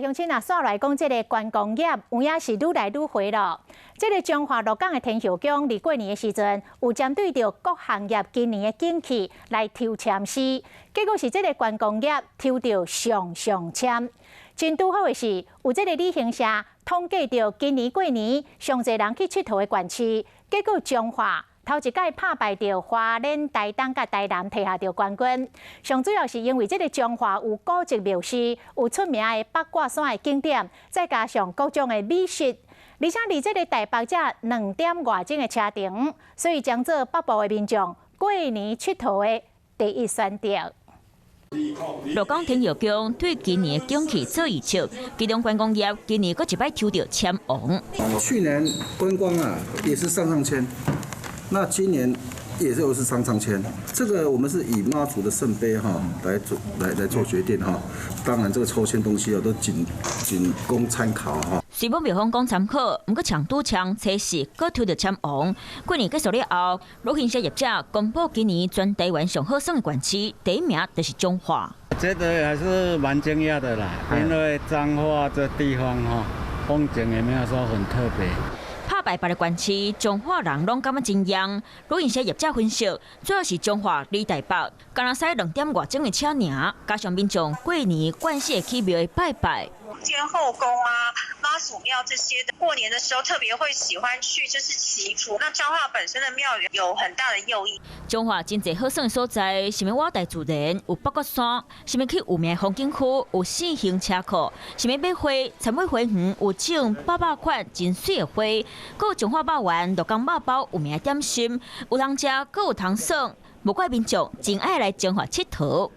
鄉親啊，煞來講這个觀光業有影是愈來愈火咯。這个彰化鹿港的天后宮，佇過年的時陣，有針對著各行業今年的景氣來抽籤詩，結果是這个觀光業抽著上上籤。真拄好的是，有這个旅行社統計著今年過年上濟人去𨑨迌的縣市，結果彰化頭一擺拍敗著花蓮、台東佮台南，提下著冠軍。上主要是因為這个彰化有古蹟廟寺，有出名的八卦山的景點，再加上各種的美食，而且離這个台北才2點外鐘的車程，所以將做北部的民眾過年𨑨迌的第一選擇。鹿港天后宮對今年的景氣做預測，其中觀光業今年閣一擺抽著籤王。去年觀光啊也是上上籤。那今年也是又是上上籤，這個我們是以媽祖的聖杯哈來做來做決定哈。當然，這個抽籤東西啊都僅僅供參考哈。雖罔廟方講參考，毋過搶拄搶測試，閣抽著籤王。過年結束了後，旅行社業者公布今年全台灣上好耍的縣市，第一名就是彰化。覺得還是蠻驚訝的啦，因為彰化這地方哈，風景也沒有說很特別。拍敗別个縣市，彰化人攏感覺真驚。旅行社業者分析，主要是彰化離台北，敢若駛2點外鐘的車爾，加上民眾過年慣勢會去廟拜拜。天後宮啊、媽祖廟這些的，過年的時候特別會喜歡去，就是祈福。那彰化本身的廟宇有很大的誘因。彰化真濟好耍的所在，啥物倚大自然有八卦山，啥物去有名的風景區有四行車庫，啥物買花、參買花園有種百百款真媠的花，閣有彰化肉圓、鹿港肉包有名的點心，有通食，閣有通耍，無怪民眾真愛來彰化𨑨迌。